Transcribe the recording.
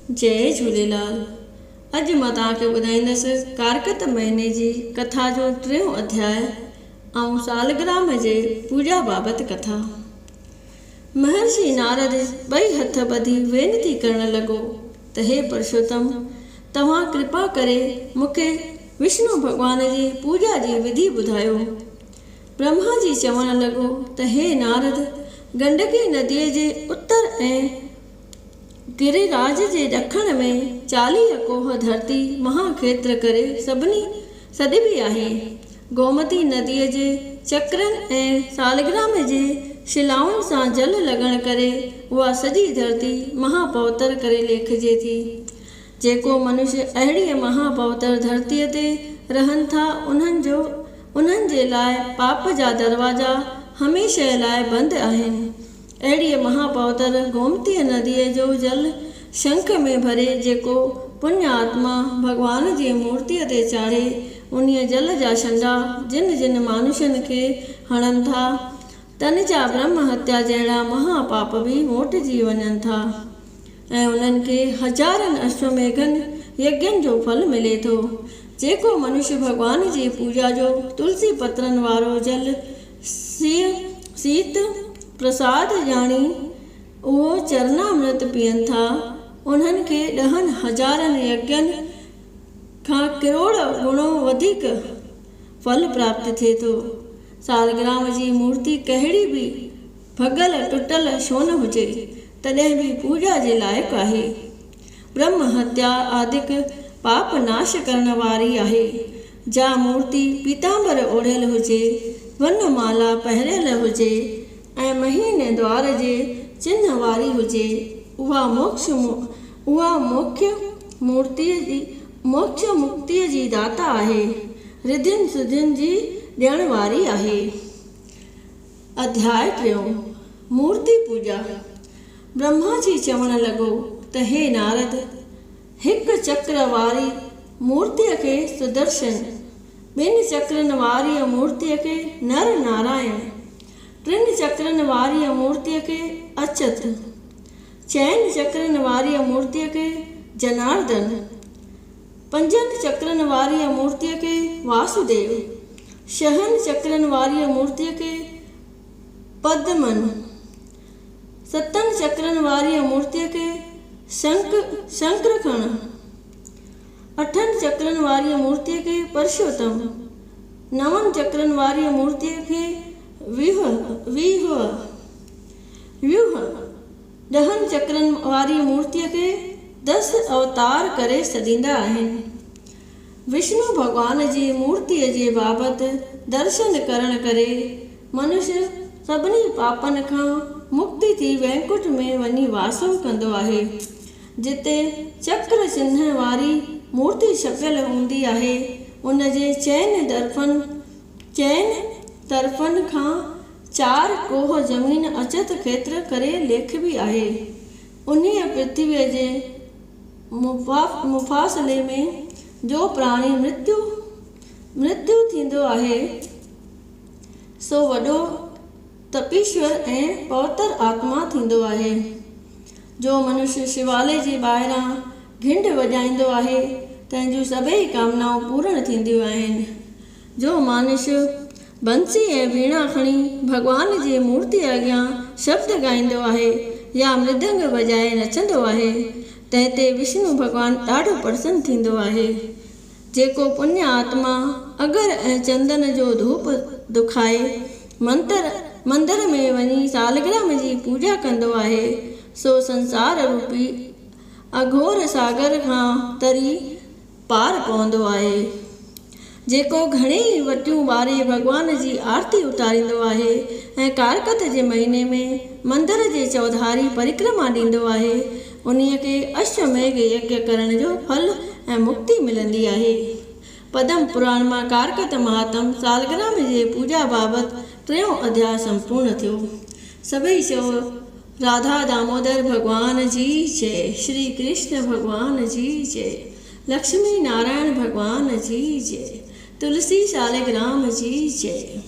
جئي جهوليلال اڄ مان توهان کي ٻڌائيندس ڪارڪت مهيني جي ڪٿا جو ٽيون اڌياء ۽ سالگرام جي پوڄا بابت ڪٿا. مهرشي نارد ٻئي هٿ ٻڌي وينتي ڪرڻ لڳو ته هي پرشوتم! توهان ڪرپا ڪري مون کي وشنو ڀڳوان جي پوڄا جي وڌي ٻڌايو. برهما جي چوڻ لڳو ته هي نارد! گنڊڪي نديء جي اتر ۽ گريراج جي ڏکڻ ۾ 40 ڪوهه ڌرتي مها کيتر ڪري سڀني سڏبي آهي. گومتي نديء جي چڪرن ۽ سالگرام جي شلائن سان جل لڳڻ ڪري اها سڄي ڌرتي مها پوتر ڪري ليکجي ٿي. جيڪو منش اهڙيء مها پوتر ڌرتيء تي رهن ٿا انهن جو انهن جي لاء پاپ جا دروازا هميشه لاء بند آهن. اهڙيء مها پوتر گومتيء نديء جو جل شنک ۾ ڀري جيڪو پڃ آتما ڀڳوان جي مورتيء تي چاڙهي، انهيء جل جا ڇنڊا جن جن مانوشن کي هڻن ٿا، تن جا برهم هتيا جهڙا مها پاپ به موٽجي وڃن ٿا ۽ انهن کي هزارن اشوميگهن يگين جو ڦل ملي ٿو. جيڪو منش ڀڳوان جي پوڄا جو تلسي پترن وارو جل سيء سيت پرساد ڄاڻي اهو چرنامرت پيئن ٿا، انهن کي ڏهن هزارن يگين کان ڪروڙ گڻو وڌيڪ ڦل پراپت ٿئي ٿو. سالگرام جي مورتي ڪهڙي به ڀڳل ٽٽل ڇو نه هجي، تڏهن به پوڄا جي لائق آهي. برهم هتيا آدڪ پاپ ناش ڪرڻ واري آهي. جا مورتي پيتامبر اوڙهيل هجي، ون مالا پهريل هجي ۽ مهين دوار جي چنهه واري هجي، اها موڪش اها موکيه مورتيء جي موڪش مڪتيء جي داتا آهي، رڌين سڌين جي ڏيڻ واري آهي. اڌياء ٽيون، مورتي پوڄا. برهما جي چوڻ لڳو ته هي نارد! هڪ چڪر واري مورتيء کي سدرشن، ٻن چڪرن واريء مورتيء کي نر نارائڻ، ٽن چڪرن واريء مورتيء کي اچت، چئن چڪرن واريء مورتيء کي جناردن، پنجن چڪرن واريء مورتيء کي واسوديو، ڇهن چڪرن واريء مورتيء کي پدمن، ستن چڪرن واريء مورتيء کي شنک، شنڪرکڻ، اٺن چڪرن واريء مورتيء کي پرشوتم، نون چڪرن واريء مورتيء کي ويوهه، ويوهه، ويوهه، ڏهن چڪرن واريء مورتيء کي دس اوتار ڪري سڏيندا آهن. وشنو ڀڳوان جي مورتيء جي بابت درشن ڪرڻ ڪري منش سڀني پاپن کان مڪتي ٿي وينڪٽ ۾ وڃي واسو ڪندو آهي، جتي چڪر چنهه واري مورتي ڇپيل هوندي آهي، ان جي چئن درفن، چئن طرفن کان چار ڪوهه زمين اچت کيتر ڪري ليکبي آهي. انهيء پرٿويء جي مفاصلي ۾ جو پراڻي مرتيو، مرتيو ٿيندو آهي، سو وڏو تپيشور ۽ پوتر آتما ٿيندو آهي. جو منش شوالي جي ٻاهران گهنڊ وڄائيندو آهي، تنهن جون سڀيئي ڪامنائون پورڻ ٿينديون آهن. جو مانش بنسي ۽ ويڻا کڻي ڀڳوان جي مورتيء اڳيان شبد ڳائيندو آهي يا مردنگ وڄائي نچندو آهي، تنهن تي وشنو ڀڳوان ڏاڍو پرسن ٿيندو آهي. جيڪو پڃ آتما اگر ۽ چندن جو ڌوپ دکائي منتر مندر ۾ وڃي سالگرام جي پوڄا ڪندو آهي، سو سنسار روپي اگهور ساگر کان تري پار پوندو آهي. جيڪو گهڻي ئي وٽيون ٻاري ڀڳوان جي آرتي اتاريندو آهي ۽ ڪارڪت جي مهيني ۾ مندر جي چوڌاري پرڪرما ڏيندو آهي، انهيء کي اشوميگهه يگيه ڪرڻ جو ڦل ۽ مڪتي ملندي آهي. پدم پراڻ مان ڪارڪت مهاتم سالگرام جي پوڄا بابت ٽيون اڌياء سمپورڻ ٿيو. سڀئي چئو راڌا دامودر ڀڳوان جي جئي، شري ڪرشن ڀڳوان جي جئي، لڪشمي نارائڻ ڀڳوان جي جئي، تلسي شالگرام جي جئي.